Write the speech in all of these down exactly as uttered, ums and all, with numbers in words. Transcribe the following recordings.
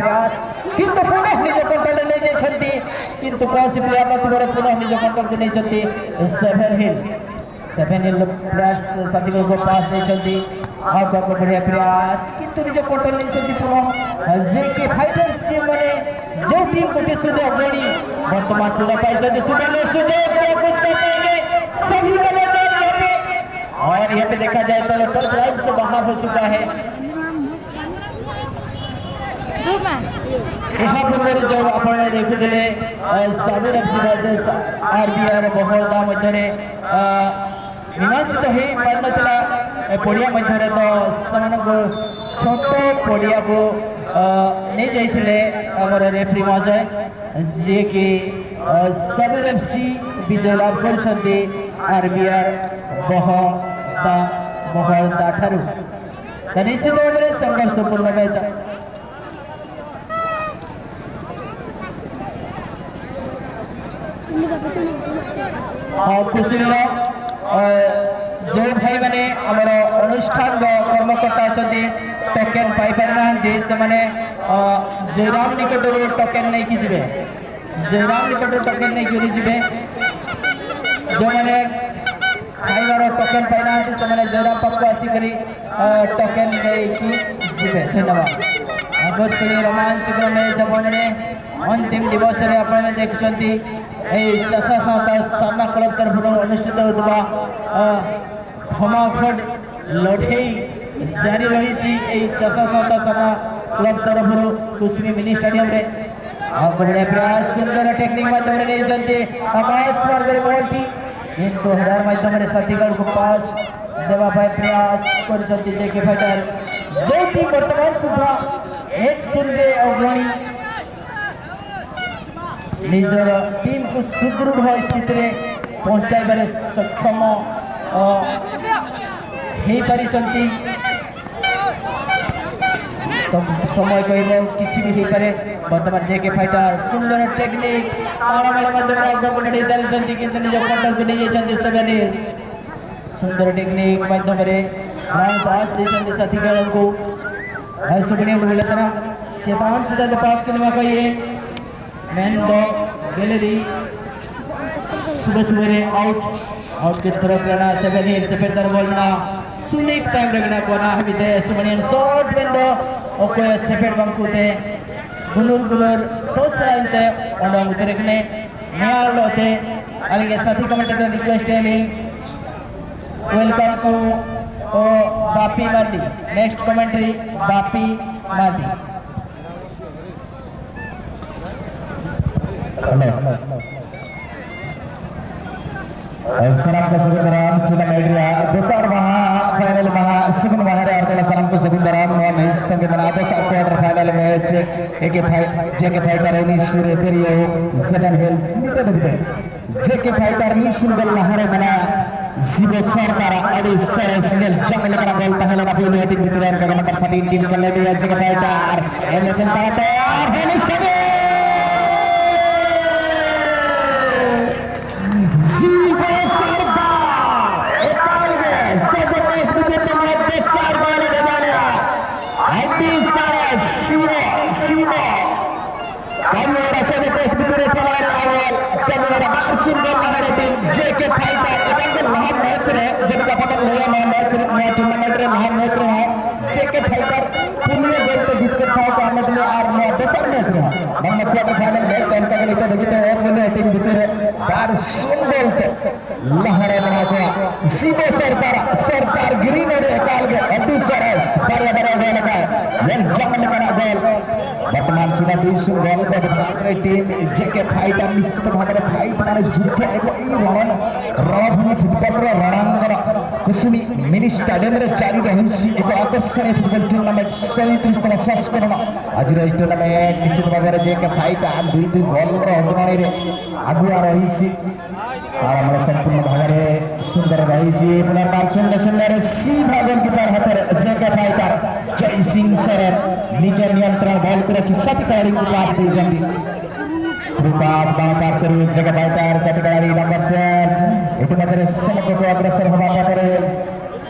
ପ୍ରୟାସ, କିନ୍ତୁ ପୁନଃ ନିଜ କଣ୍ଟ୍ରୋଲରେ ନେଇଯାଇଛନ୍ତି। କିନ୍ତୁ କୌଣସି ପ୍ଲେୟାର ନଥିବାରୁ ପୁନଃ ନିଜ କଣ୍ଟ୍ରୋଲକୁ ନେଇଛନ୍ତି Seven Hill. Seven Hill players ସାଥିଙ୍କୁ ପାସ୍ ଦେଇଛନ୍ତି। ଆଉ ତାଙ୍କ ବଢ଼ିଆ ପ୍ରୟାସ, କିନ୍ତୁ ନିଜ କଣ୍ଟ୍ରୋଲ ନେଇଛନ୍ତି ପୁନଃ। ଜେକେ ଫାଇଟର, ଯେଉଁମାନେ ଯେଉଁ ଟିମ୍ ଗୋଟିଏ ଶୂନ୍ୟ ଅଗ୍ରଣୀ, ବର୍ତ୍ତମାନ ପୁନଃ ପାଇଛନ୍ତି ସୁବର୍ଣ୍ଣ ସୁଯୋଗ। क्या कुछ कर पाएंगे? सभी का नजर यहाँ पे। और यहाँ पे देखा जाए तो टच लाइन से बाहर हो चुका है। ଏହା ପୂର୍ବରୁ ଯେଉଁ ଆପଣମାନେ ଦେଖୁଥିଲେ, ଅ, ସାମିର ଏଫ୍ ସି ଭର୍ସେସ୍ ଆର୍ ବି ଆର୍ ବହଳଦା ମଧ୍ୟରେ, ଅ, ମୀମାଂସିତ ହେଇପାରିନଥିଲା ଏ ପଡ଼ିଆ ମଧ୍ୟରେ, ତ ସେମାନଙ୍କୁ ଛୋଟ ପଡ଼ିଆକୁ, ଅ, ନେଇଯାଇଥିଲେ ଆମର ରେଫ୍ରି ମହୋଦୟ, ଯିଏକି, ଅ, ସାମିର ଏଫ୍ ସି ବିଜୟ ଲାଭ କରିଛନ୍ତି ଆର୍ ବି ଆର୍ ବହଳଦା, ବହଳଦା ଠାରୁ। ତ ନିଶ୍ଚିତ ଭାବରେ ସଂଘର୍ଷପୂର୍ଣ୍ଣ ମ୍ୟାଚ୍। ହଁ, ଖୁସିର, ଅ, ଯେଉଁ ଭାଇମାନେ ଆମର ଅନୁଷ୍ଠାନର କର୍ମକର୍ତ୍ତା ଅଛନ୍ତି, ଟୋକେନ୍ ପାଇପାରିନାହାନ୍ତି, ସେମାନେ, ଅ, ଜୟରାମ ନିକଟରୁ ଟୋକେନ୍ ନେଇକି ଯିବେ। ଜୟରାମ ନିକଟରୁ ଟୋକେନ୍ ନେଇକରି ଯିବେ। ଯେଉଁମାନେ ଖାଇବାର ଟୋକେନ୍ ପାଇନାହାନ୍ତି, ସେମାନେ ଜୟରାମ ପାଖକୁ ଆସିକରି, ଅ, ଟୋକେନ୍ ନେଇକି ଯିବେ। ଧନ୍ୟବାଦ। ଆକର୍ଷଣୀୟ ରୋମାଞ୍ଚକର ମ୍ୟାଚ୍ ଆପଣମାନେ ଅନ୍ତିମ ଦିବସରେ ଆପଣମାନେ ଦେଖୁଛନ୍ତି। ଏହି ଚାଷା ସାନ୍ତା ସାନା କ୍ଲବ୍ ତରଫରୁ ଅନୁଷ୍ଠିତ ହେଉଥିବା, ଅ, ଧମାଫଟ ଲଢ଼େଇ ଜାରି ରହିଛି ଏହି ଚାଷା ସାନ୍ତା ସାନା କ୍ଲବ୍ ତରଫରୁ କୁସୁମୀ ମିନି ଷ୍ଟାଡିୟମରେ। ଆଉ ବଢ଼ିଆ ପ୍ରୟାସ, ସୁନ୍ଦର ଟେକ୍ନିକ୍ ମାଧ୍ୟମରେ ନେଇଛନ୍ତି ଆକାଶ ମାର୍ଗରେ ବଲ୍ଟି, କିନ୍ତୁ ହେଡର ମାଧ୍ୟମରେ ସାଥିଗଣକୁ ପାସ୍ ଦେବା ପାଇଁ ପ୍ରୟାସ କରିଛନ୍ତି ଜେକେ ଫାଇଟର, ଯେଉଁଠି ବର୍ତ୍ତମାନ ସୁଦ୍ଧା ଏକ ଶୂନରେ ଅଗ୍ରଣୀ। ନିଜର ଟିମ୍କୁ ସୁଦୃଢ଼ ସ୍ଥିତିରେ ପହଞ୍ଚାଇବାରେ ସକ୍ଷମ, ଅ, ହେଇପାରିଛନ୍ତି। ତ ସମୟ କହିବ, କିଛି ବି ହେଇପାରେ। ବର୍ତ୍ତମାନ ଜେକେ ଫାଇଟର ସୁନ୍ଦର ଟେକ୍ନିକ୍, ତାଳମେଳ ମାଧ୍ୟମରେ ଆଗକୁ ବଢ଼େଇ ଚାଲିଛନ୍ତି, କିନ୍ତୁ ନିଜ କଣ୍ଟ୍ରୋଲକୁ ନେଇଯାଇଛନ୍ତି ସେଭେନ ହିଲ୍। ସୁନ୍ଦର ଟେକ୍ନିକ୍ ମାଧ୍ୟମରେ ରାଉଣ୍ଡ ପାସ୍ ଦେଇଛନ୍ତି ସାଥୀ ଦଳଙ୍କୁ। ଆଉ ସୁଗୁଣି ଗୋଟେ ଥର ᱪᱮᱛᱟᱱ ᱥᱮᱫ ᱞᱮ ᱯᱟᱥ ᱠᱮᱫᱟ ᱠᱚ ᱤᱭᱟᱹ ᱢᱮᱱᱫᱚ ᱜᱮᱞᱮᱨᱤ ᱥᱩᱵᱮ ᱥᱩᱵᱮ ᱨᱮ ᱟᱣᱩᱴ ᱟᱣᱩᱴ ᱠᱮᱫ ᱛᱚᱨᱚᱯ ᱨᱮᱱᱟᱜ ᱥᱮᱵᱷᱮᱱ ᱤᱭᱟᱨ ᱥᱮᱯᱮᱫ ᱫᱟᱨ ᱵᱚᱞ ᱨᱮᱱᱟᱜ ᱥᱩᱱᱤᱠ ᱛᱟᱭᱚᱢ ᱨᱮ ᱢᱮᱱᱟᱜ ᱠᱚᱣᱟ ᱱᱟᱦᱟᱜ ᱦᱟᱹᱵᱤᱡ ᱛᱮ ᱥᱩᱢᱟᱱᱤᱭᱟᱱ ᱥᱚᱴ ᱢᱮᱱᱫᱚ ᱚᱠᱚᱭ ᱥᱮᱯᱮᱫ ᱵᱟᱝ ᱠᱚᱛᱮ ᱜᱩᱱᱩᱨ ᱜᱩᱱᱩᱨ ᱴᱚᱪ ᱞᱟᱭᱤᱱ ᱛᱮ ᱚᱰᱚᱝ ᱩᱛᱟᱹᱨ ᱠᱟᱱᱟᱭ᱾ ᱱᱮᱭᱟᱣ ᱞᱚ ᱛᱮ ᱟᱹᱞᱤᱧ ᱜᱮ ᱥᱟᱛᱷᱤ ᱠᱚᱢᱮᱱᱴᱮᱴᱚᱨ ᱨᱤᱠᱣᱮᱥᱴ ᱮᱫ ᱞᱤᱧ, welcome to ᱚ ᱵᱟᱯᱤ ᱢᱟᱨᱰᱤ᱾ Next commentary ᱵᱟᱯᱤ ᱢᱟᱨᱰᱤ᱾ ᱥᱟᱱᱟᱢ ᱠᱚ ᱥᱟᱹᱜᱩᱱ ᱫᱟᱨᱟᱢ ᱴᱩᱨᱱᱟᱢᱮᱱᱴ ᱨᱮᱭᱟᱜ ᱫᱚᱥᱟᱨ ᱢᱟᱦᱟ, ᱯᱷᱟᱭᱱᱟᱞ ᱢᱟᱦᱟ, ᱥᱟᱹᱜᱩᱱ ᱢᱟᱦᱟ ᱨᱮ ᱟᱨ ᱛᱟᱦᱞᱮ ᱥᱟᱱᱟᱢ ᱠᱚ ᱥᱟᱹᱜᱩᱱ ᱫᱟᱨᱟᱢ᱾ ᱱᱚᱣᱟ ᱢᱮᱪ ᱛᱟᱹᱜᱤ ᱢᱮᱱᱟᱜᱼᱟ ᱫᱚᱥᱟᱨ ᱠᱚᱣᱟᱴᱟᱨ ᱯᱷᱟᱭᱱᱟᱞ ᱢᱮᱪ ᱮ ᱠᱮ ᱯᱷᱟᱭ-, ᱡᱮ ᱠᱮ ᱯᱷᱟᱭᱴᱟᱨ ᱩᱱᱤᱥ ᱨᱮ ᱫᱟᱹᱨᱭᱟᱹᱣ ᱥᱮᱵᱷᱮᱱ ᱦᱤᱞᱥ ᱱᱤᱛᱚᱜ ᱫᱷᱟᱹᱵᱤᱡ ᱛᱮ ᱡᱮ ᱠᱮ ᱯᱷᱟᱭᱴᱟᱨ ᱢᱤᱫ ᱥᱤᱝᱜᱮᱞ ᱞᱟᱦᱟᱨᱮ ᱢᱮᱱᱟᱭᱟ᱾ ᱡᱤᱵᱚ ᱥᱚᱨᱫᱟᱨ ᱟᱹᱰᱤ ᱥᱚᱨᱮᱥ ᱧᱮᱞ ᱡᱚᱝ ᱞᱮᱠᱟᱱᱟᱜ ᱵᱚᱞ ᱛᱟᱦᱮᱸ ᱞᱮᱱᱟ ᱯᱩᱭᱞᱩ ᱦᱟᱹᱴᱤᱧ ᱵᱷᱤᱛᱤᱨ ᱨᱮ ᱚᱱᱠᱟ ᱜᱮ ᱱᱟᱢᱵᱟᱨ ᱛᱷᱟᱨᱴᱤᱱ ᱴᱤᱢ ᱠᱷᱚᱱ ᱞᱮ ᱞᱟᱹᱭᱟ ᱡᱮ ᱠᱮ ᱯᱷᱟᱭᱴᱟᱨ ᱮᱢ ᱮᱛᱮᱱ ᱛᱟᱲᱟᱛᱟᱲ ᱦᱮᱱᱤ ᱥᱟᱵᱮ ᱡᱤᱵᱚ ᱥᱚᱨᱫᱟᱨ ᱮᱠᱟᱞ ᱜᱮ ᱥᱚᱡᱷᱮ ᱯᱮᱥ ᱵᱷᱤᱛᱤᱨ ᱛᱮ ᱢᱚᱫᱫᱮ ᱥᱟᱨ ᱵᱟᱭ ᱞᱟᱜᱟᱣ ᱫᱟᱲᱮᱭᱟᱜᱼᱟ᱾ ᱟᱹᱰᱤ ᱥᱚᱨᱮᱥ ᱥᱤᱵᱚ ᱥᱤᱵᱚ ᱠᱟᱹᱢᱤᱦᱚᱨᱟ ᱥᱮ ᱱᱤᱛᱚᱜ ᱵᱷᱤᱛᱨᱤ ᱪᱟᱞᱟᱣ ᱮᱱᱟ ᱟᱵᱚ ᱠᱟᱹᱢᱤᱦᱚᱨᱟ ᱵᱟᱨ ᱥᱩᱱ ᱜᱚᱞ ᱞᱟᱦᱟ ᱨᱮ ᱴᱤᱢ ᱡᱮ ᱠᱮ ᱯᱷᱟᱭᱴᱟᱨ ᱮᱠᱟᱞ ᱜᱮ ᱞᱟᱦᱟ ᱢᱮᱪ ᱨᱮ ᱡᱮ ᱠᱟᱛᱷᱟ ᱵᱚᱱ ᱞᱟᱹᱭᱟ ᱱᱚᱣᱟ ᱢᱮᱪ ᱨᱮ ᱱᱚᱣᱟ ᱴᱩᱨᱱᱟᱢᱮᱱᱴ ᱨᱮ ᱞᱟᱦᱟ ᱢᱮᱪ ᱨᱮ ᱦᱚᱸ ᱡᱮ ᱠᱮ ᱯᱷᱟᱭᱴᱟᱨ ᱯᱩᱱᱭᱟᱹ ᱜᱚᱞ ᱛᱮ ᱡᱤᱛᱠᱟᱹᱨ ᱴᱷᱟᱶ ᱠᱚ ᱦᱟᱢᱮᱴ ᱞᱮᱫᱟ ᱟᱨ ᱱᱚᱣᱟ ᱫᱚᱥᱟᱨ ᱢᱮᱪ ᱨᱮ ᱦᱚᱸ ᱵᱟᱝᱢᱟ ᱠᱚᱣᱟᱴᱟᱨ ᱯᱷᱟᱭᱱᱟᱞ ᱢᱮᱪ ᱚᱱᱠᱟ ᱜᱮ ᱱᱤᱛᱚᱜ ᱫᱷᱟᱹᱵᱤᱡ ᱛᱮ ᱮᱠ ᱢᱤᱞᱤᱭᱚᱱ ᱴᱤᱢ ᱵᱷᱤᱛᱤᱨ ᱨᱮ ᱵᱟᱨ ᱥᱩᱱ ᱜᱚᱞ ᱛᱮ ᱞᱟᱦᱟᱨᱮ ᱢᱮᱱᱟᱜ ᱠᱚᱣᱟ ᱡᱤᱵᱚ ᱥᱚᱨᱫᱟᱨ, ᱥᱚᱨᱫᱟᱨ ᱜᱤᱨᱤ ᱱᱚᱰᱮ ᱮᱠᱟᱞ ᱜᱮ ᱟᱹᱰᱤ ᱥᱚᱨᱮᱥ ᱵᱟᱨᱭᱟ ᱵᱟᱨᱭᱟ ᱜᱚᱞ ᱟᱠᱟᱫ ᱧᱮᱞ ᱡᱚᱝ ᱞᱮᱠᱟᱱᱟᱜ ᱜᱚᱞ᱾ ᱵᱚᱨᱛᱚᱢᱟᱱ ᱥᱤᱢᱟ ᱫᱩᱭ ᱥᱩᱱ ᱜᱚᱞ ᱠᱚ ᱫᱚᱠᱷᱟᱱ ᱨᱮ ᱴᱤᱢ ᱡᱮ ᱠᱮ ᱯᱷᱟᱭᱴᱟᱨ ᱱᱤᱥᱪᱤᱛ ᱵᱷᱟᱵᱮ ᱨᱮ ᱯᱷᱟᱭᱤᱴ ᱢᱟᱱᱮ ᱡᱤᱛ ᱮᱠᱚ ᱤ ᱨᱚᱬᱚ ᱨᱚᱬᱚ ᱵᱷᱩᱢᱤ ᱯᱷᱩᱴᱵᱚᱞ ᱨᱮ ᱨᱚᱬᱟᱝ ᱜᱚᱱᱚ ᱠᱩᱥᱩᱢᱤ ᱢᱤᱱᱤ ᱥᱴᱮᱰᱤᱭᱟᱢ ᱨᱮ ᱡᱟᱹᱨᱤ ᱨᱮ ᱦᱩᱭᱥᱤ ᱮᱠᱚ ᱟᱠᱚᱨᱥᱚᱱᱤᱭ ᱯᱷᱩᱴᱵᱚᱞ ᱴᱩᱨᱱᱟᱢᱮᱱᱴ ᱥᱟᱹᱭᱛᱨᱤᱥ ᱛᱚᱢᱚ ᱥᱟᱥᱠᱚᱨᱚᱱ ᱟᱡᱤᱨ ᱴᱩᱨᱱᱟᱢᱮᱱᱴ ᱱᱤᱥᱪᱤᱛ ᱵᱷᱟᱵᱮ ᱨᱮ ᱡᱮ ᱠᱮ ᱯᱷᱟᱭᱴᱟᱨ ᱫᱩᱭ ᱫᱩᱭ ᱜᱚᱞ ᱨᱮ ᱚᱜᱽᱨᱚᱬᱤ ᱨᱮ ᱟᱜᱩᱣᱟ ᱨᱚᱦᱤᱥᱤ ᱟᱨ ᱢᱚᱬᱮ ᱥᱚᱢᱯᱩᱨᱱ ᱵᱷᱟᱜᱽ ᱨᱮ ᱥᱩᱱᱫᱚᱨ ᱵᱷᱟᱹᱭ ᱡᱤ ᱯᱩᱱᱟᱨ ᱵᱟᱨ ᱥᱩᱱ ᱥᱩᱱ ᱨᱮ ᱥᱤ ᱵᱷᱟᱜᱚᱱ ᱠᱤᱯᱟᱨ ᱦᱟᱛᱮᱨ ᱡᱮ ᱠᱮ ᱯᱷᱟᱭᱴᱟᱨ ᱡᱚᱭ ᱥᱤᱝ ᱥᱚᱨᱮᱱ ᱱᱤᱡᱮ ᱱᱤᱭᱚᱱᱛᱨᱚᱱ ᱵᱚᱞ ᱠᱚᱨᱮ ᱠᱤᱥᱟ ᱛᱤᱠᱟᱲᱤ ᱠᱚ ᱯᱟᱥ ᱫᱤ ᱡᱟᱢᱵᱤ ᱯᱟᱥ ᱵᱟᱝ ᱯᱟᱥ ᱨᱩ ᱡᱮ ᱠᱮ ᱯᱷᱟᱭᱴᱟᱨ ᱥᱟᱛᱤᱠᱟᱲᱤ ᱱᱟᱢᱵᱟᱨ ᱪᱟᱨ ᱤᱛᱤᱢᱟᱫᱨᱮ ᱥᱮᱞᱮᱫ ᱠᱚ ᱟᱜᱨᱚᱥᱚᱨ ᱦᱚᱵᱟ ᱯᱟᱛᱟᱨᱮ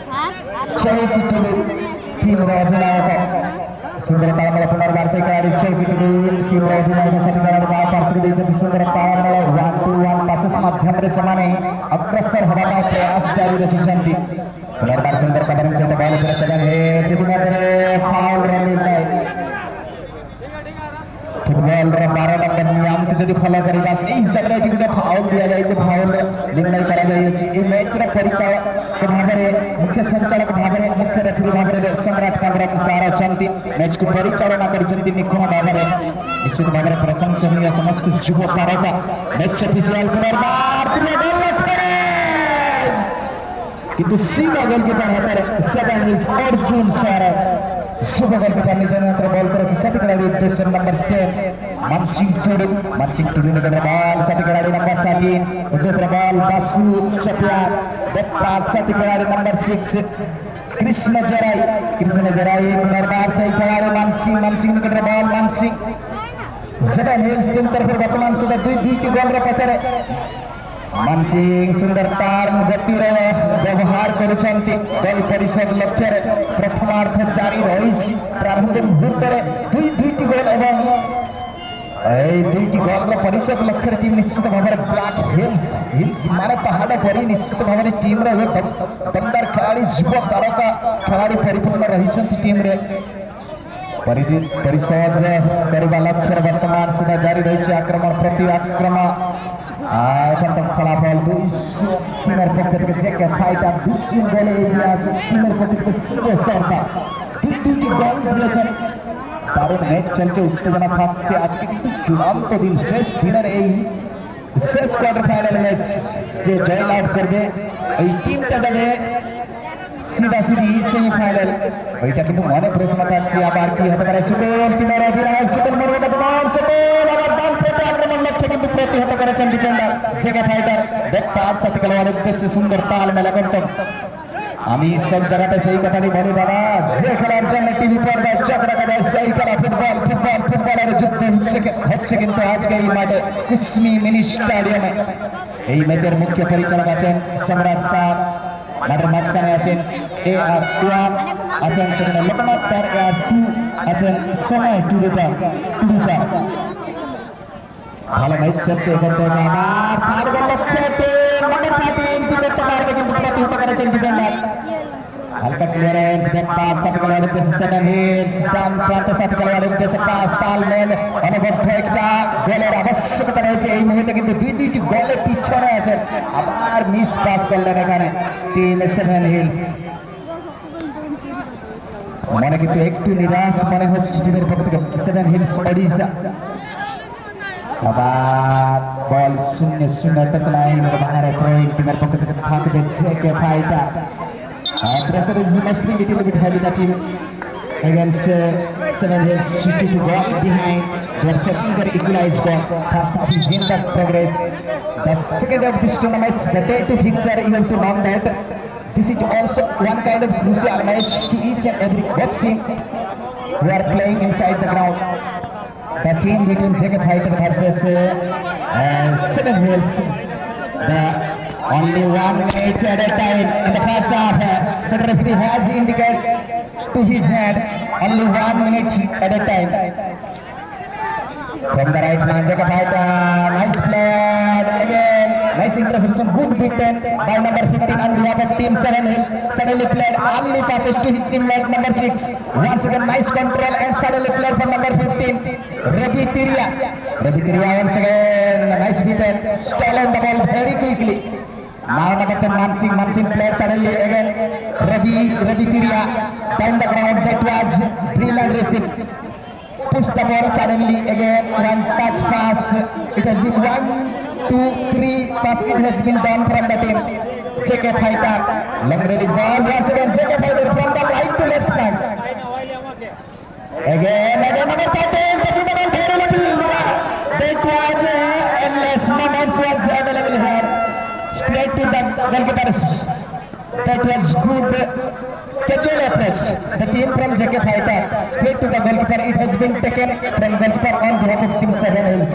ᱥᱚᱦᱤᱫ ᱴᱩᱰᱩ ᱴᱤᱢ ᱨᱮ ᱚᱫᱷᱤᱱᱟᱭᱚᱠ ସୁନ୍ଦର ତାଳମେଳ ପୁନର୍ବାର ସେ କାର୍ଡ ଚୌକି ଟୁଡୁ ଟିମ୍ର ଅଧିନାୟକ ସଠିକ୍ କାର୍ଡ ବା ପାର୍ଶ୍ୱରେ ଦେଇଛନ୍ତି। ସୁନ୍ଦର ତାଳମେଳ ୱାନ୍ ଟୁ ୱାନ୍ ପାସେସ୍ ମାଧ୍ୟମରେ ସେମାନେ ଅଗ୍ରସର ହେବା ପାଇଁ ପ୍ରୟାସ ଜାରି ରଖିଛନ୍ତି। ପୁନର୍ବାର ସୁନ୍ଦର କଭରିଂ ସହିତ ବଲ୍ ଉପରେ ସେଭେନ୍ ହେଡ୍, ସେଥିମଧ୍ୟରେ ଫାଉଲ୍ର ନିର୍ଣ୍ଣୟ। ଫୁଟବଲର ବାର ନମ୍ବର ନିୟମକୁ ଯଦି ଫଲୋ କରିବା, ସେଇ ହିସାବରେ ଏଠି ଗୋଟେ ଫାଉଲ୍ ଦିଆଯାଇଛି, ଫାଉଲ୍ ନିର୍ଣ୍ଣୟ କରାଯାଇଅଛି। ଏହି ମ୍ୟାଚର ପରିଚାଳକ ଭାବରେ, ମୁଖ୍ୟ ସଞ୍ଚାଳକ ଭାବରେ, ମୁଖ୍ୟ ରେଫରି ଭାବରେ ସମ୍ରାଟ କାମରାଜ ସାର୍ ଅଛନ୍ତି। ମ୍ୟାଚକୁ ପରିଚାଳନା କରିଛନ୍ତି ନିଖୁଣ ଭାବରେ। ନିଶ୍ଚିତ ଭାବରେ ପ୍ରଶଂସନୀୟ ସମସ୍ତ ଯୁବ ତାରକା। ମ୍ୟାଚ ଅଫିସିଆଲ ପୁନର୍ବାର କିନ୍ତୁ ସିଧା ଗୋଲକିପର ହାତରେ ସେଭେନ୍ ହିଲ୍ସ ଅର୍ଜୁନ ସାର। ଶୁଭ ଗୋଲକିପର ନିଜ ନିୟନ୍ତ୍ର ବଲ୍ କରନ୍ତି। ସେଠି ଖେଳାଳି ଉଦ୍ଦେଶ୍ୟ ନମ୍ବର ଟେନ୍ ମାନସିଂ ଟୁଡୁ। ମାନସିଂ ଟୁଡୁ ନିକଟରେ ବଲ୍। ସେଠି ଖେଳାଳି ନମ୍ବର ଥାର୍ଟିନ୍ ଉଦ୍ଦେଶ୍ୟରେ ball Basu Chatia. Back pass ସେଠି ଖେଳାଳି ନମ୍ବର ସିକ୍ସ କୃଷ୍ଣ ଜେରାଇ। କୃଷ୍ଣ ଜେରାଇ ପୁନର୍ବାର ସେଇ ଖେଳାଳି ମାନସିଂ। ମାନସିଂ ନିକଟରେ ball. Mansingh Seven Hills team ତରଫରୁ ବର୍ତ୍ତମାନ ସୁଦ୍ଧା ଦୁଇ ଦୁଇଟି ଗୋଲର ପଛରେ ମାନସିଂ ସୁନ୍ଦର ଟର୍ନ ଗତିର ବ୍ୟବହାର କରୁଛନ୍ତି। ଗୋଲ ପରିଷଦ ଲକ୍ଷ୍ୟରେ ପ୍ରଥମାର୍ଦ୍ଧ ଜାରି ରହିଛି। ପ୍ରାରମ୍ଭ ମୁହୂର୍ତ୍ତରେ ଦୁଇ ଦୁଇଟି ଗୋଲ ଏବଂ ଏହି ଦୁଇଟି ଗୋଲର ପରିଷଦ ଲକ୍ଷ୍ୟରେ ଟିମ୍ ନିଶ୍ଚିତ ଭାବରେ ବ୍ଲାକ୍ ହିଲ୍ସ, ହିଲ୍ସ ମାନେ ପାହାଡ଼ ପରି ନିଶ୍ଚିତ ଭାବରେ ଟିମ୍ର ଦମ- ଦମଦାର ଖେଳାଳି, ଯୁବ ତାରକା ଖେଳାଳି ପରିପୂର୍ଣ୍ଣ ରହିଛନ୍ତି ଟିମ୍ରେ। ପରି- ପରିସଜ କରିବା ଲକ୍ଷ୍ୟରେ ବର୍ତ୍ତମାନ ସୁଦ୍ଧା ଜାରି ରହିଛି ଆକ୍ରମଣ ପ୍ରତି ଆକ୍ରମଣ। ଆ, ଏଥର ତ ଫଳାଫଳ ଦୁଇଶହ ଟିମର ପକ୍ଷ থেকে ଜେକେ ଫାଇଟର ଦୁଇଶହ গোলে এগিয়ে আছে। টিমের পক্ষ থেকে শিব সর্দার দুই দুইটি গোল দিয়েছেন। দারুণ ম্যাচ চলছে, উত্তেজনা থাকছে আজকে, কিন্তু চূড়ান্ত দিন, শেষ দিনের এই শেষ কোয়ার্টার ফাইনাল ম্যাচ যে জয়লাভ করবে, এই টিমটা যাবে সিধা সিধি সেমিফাইনাল। ওইটা কিন্তু মনে প্রশ্ন থাকছে, আবার কি হতে পারে। সুকুল টিমের অধিনায়ক সুকুল মুর্মু গতমান সুকুল আবার ডান পেটে আক্রমণ লক্ষ্যে কিন্তু প্রতিহত করেছেন defender J K fighter. Back pass সাথে খেলোয়াড় উদ্দেশ্যে সুন্দর তাল মেলা করতেন। আমি সব জায়গাতে সেই কথাটি বলি দাদা, যে খেলার জন্য টিভি পর্দায় চোখ রাখা যায় সেই খেলা ফুটবল। ফুটবল ফুটবলের যুদ্ধ হচ্ছে কি- হচ্ছে কিন্তু আজকে এই মাঠে কুসমি মিনি স্টেডিয়ামে। এই ম্যাচের মুখ্য পরিচালক আছেন সম্রাট স্যার, মাঠের মাঝখানে আছেন এ আর ওয়ান, আছেন সেখানে লোকনাথ স্যার, আর টু আছেন সময় টু রিটার্ন টু স্যার। ভালো ম্যাচ চলছে এখান থেকে, আবার থার্ড বল লক্ষ্যে টিম নাম্বার থার্টিন, টিম করতে পারবে কিন্তু প্রতিহত করেছেন ডিফেন্ডার। হালকা ক্লিয়ারেন্স, ব্যাক পাস, সাথে খেলোয়াড়ের উদ্দেশ্যে সেভেন হিলস, ডান প্রান্তে সাথে খেলোয়াড়ের উদ্দেশ্যে পাস, তালমেল অনবদ্য একটা গোলের আবশ্যকতা রয়েছে এই মুহূর্তে, কিন্তু দুই দুইটি গোলে পিছনে আছেন। আবার মিস পাস করলেন এখানে টিম সেভেন হিলস। মনে কিন্তু একটু নিরাশ মনে হচ্ছে টিমের পক্ষ থেকে, সেভেন হিলস ওড়িশা। আবার বল শূন্য শূন্য, টাচ লাইনের বাইরে, থ্রোইং টিমের পক্ষ থেকে থাকবে J K fighter. Uh, pressure is must be little bit heavy the team against uh, seven hills, two to goal behind. They are searching for equalized goal. First half is in the progress. The second half of this tournament, the day two fixture, you have to know that this is also one kind of crucial match to each and every both team who are playing inside the ground. The team between Jacob Fighter versus uh, uh, Seven Hills. The only one minute at a time in the first half. Uh, the referee has indicated to his hand only one minute at a time. From the right man, Jacob Fighter, nice play again, nice interception, good beaten by number fifteen on behalf of team seven Hill. Suddenly played early passes to his teammate number six. Once again, nice control and suddenly played for number fifteen, Ravi Tiria. Ravi Tiria once again, nice beaten, stolen the ball very quickly. Now number ten, Mansing. Mansing played suddenly again. Ravi, Ravi Tiria down the ground. That was brilliant receive. Push the ball suddenly again. One touch pass. It has been one, two, three pass. It has been done from the team. J K Fighter. Long range ball. Once again, J K Fighter from the right to left flank. Again, again, number thirteen, taking the ball very lightly. That was uh, endless moments was available here. Straight to the goalkeeper. That was good casual approach. The team from J K Fighter straight to the goalkeeper. It has been taken from goalkeeper on behalf of team seven Hills.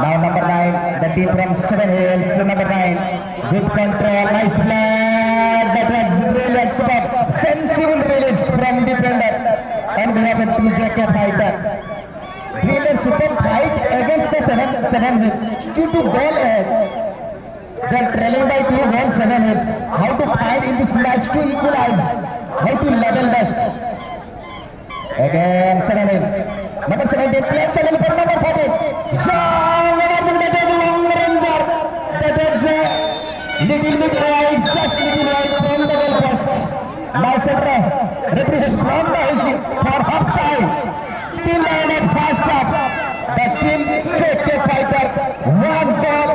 Now number nine, the team from seven Hills, number nine. Good control, nice play. That was brilliant, super. On behalf of Team J K Fighter, brilliant super fight against the seven, seven hits. Two to goal ahead. They're trailing by two goals, seven hits. How to find in this match to equalize? How to level best? Again, seven hits. Number seventeen, play excellent for number thirteen. Young, emerging, that is long ranger. That is uh, little bit wide, just little wide from the goal post. Now center, referee has blown the whistle for half time. Till the end of first half, the team J K Fighter one goal